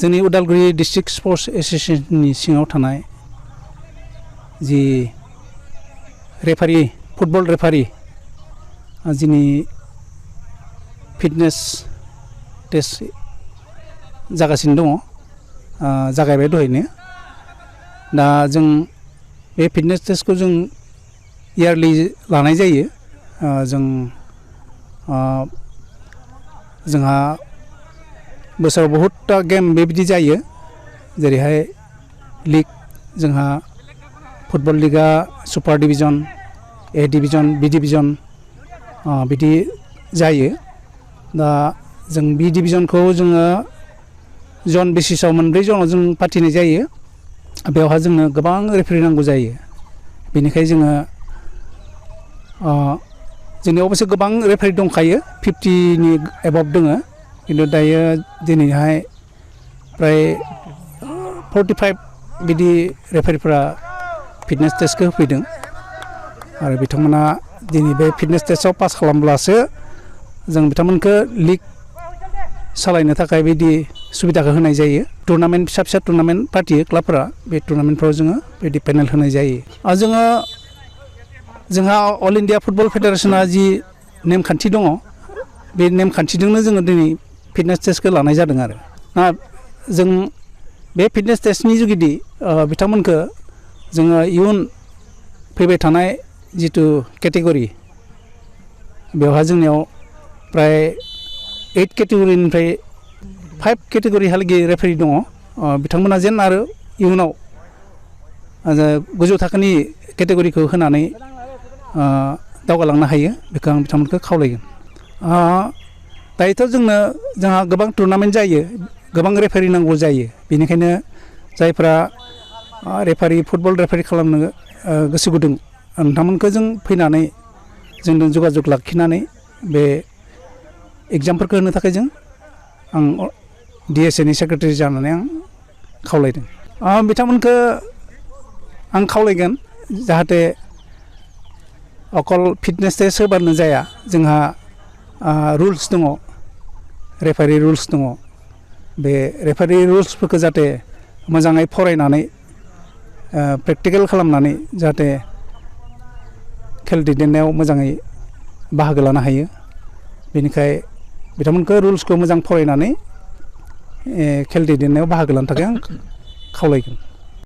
जोंनि Udalguri district sports एसोसिएशननि सिङाव थानाय जि रेफारि फुटबल रेफारि जोंनि फिटनेस टेस्ट जागासिनो दङ जागायबाय दहायनो दा जों बे फिटनेस टेस्टखौ जों इयारलि लानाय जायो जोंहा बोसोराव बहुतता गेम बेबायदि जायो जेरैहाय लिग जोंहा फुटबल लिगा super division A division B division बिदि जायो दा जों बी डिभिजनखौ जोङो जन बेसिसाव मोनब्रै जनाव जों फाथिनाय जायो बेवहाय जोंनो गोबां रेफारि नांगौ जायो बेनिखायनो जोङो जोंनियाव अबयसे गोबां रेफारि दंखायो 50नि एबभ दोङो खिन्थु दायो दिनैहाय प्राय 45 बिदि रेफारिफोरा फिटनेस टेस्टखौ होफैदों आरो बिथांमोना दिनै बे फिटनेस टेस्टआव पास खालामब्लासो जों बिथांमोनखौ लिग सालायनो थाखाय बिदि सुबिदाखौ होनाय जायो टुर्नामेन्ट फिसा फिसा टुर्नामेन्ट फाथियो क्लाबफोरा बे टुर्नामेन्टफ्राव जोङो बिदि पेनेल होनाय जायो आरो जोंहा अल इन्डिया फुटबल फेडारेसना जि नेमखान्थि दङ बे नेमखान्थिजोंनो जोङो दिनै फिटनेस टेस्टखौ लानाय जादों आरो जों बे फिटनेस टेस्टनि जुगिदि बिथांमोनखौ जोङो इयुन फैबाय थानाय जिथु केटेगरि बेवहाय जोंनियाव प्राय 8 केटेगरिनिफ्राय 5 केटेगरिहालागै रेफारि दङ बिथांमोना जेन आरो इयुनाव गोजौ थाखोनि केटेगरिखौ होनानै दावगालांनो हायो बेखौ आं बिथांमोनखौ खावलायगोन दायोथ' जोंहा गोबां टुर्नामेन्ट जायो गोबां रेफारि नांगौ जायो बेनिखायनो जायफ्रा रेफारि फुटबल रेफारि खालामनो गोसो गुदुं नोंथांमोनखौ जों फैनानै जोंजों जगाजग लाखिनानै बे एग्जामफोरखौ होनो थाखाय आं DSAनि सेक्रेटारि जानानै आं खावलायदों बिथांमोनखौ आं खावलायगोन जाहाथे अकल फिटनेस टेस्ट होबानो जाया जोंहा रुल्स दङ रेफारि रुल्स दङ बे रेफारि रुल्सफोरखौ जाहाथे मोजाङै फरायनानै प्रेक्टिकेल खालामनानै जाहाथे खेल दैदेननायाव मोजाङै बाहागो लानो हायो बेनिखाय बिथांमोनखौ रुल्सखौ मोजां फरायनानै खेल दैदेननायाव बाहागो लानो थाखाय आं खावलायगोन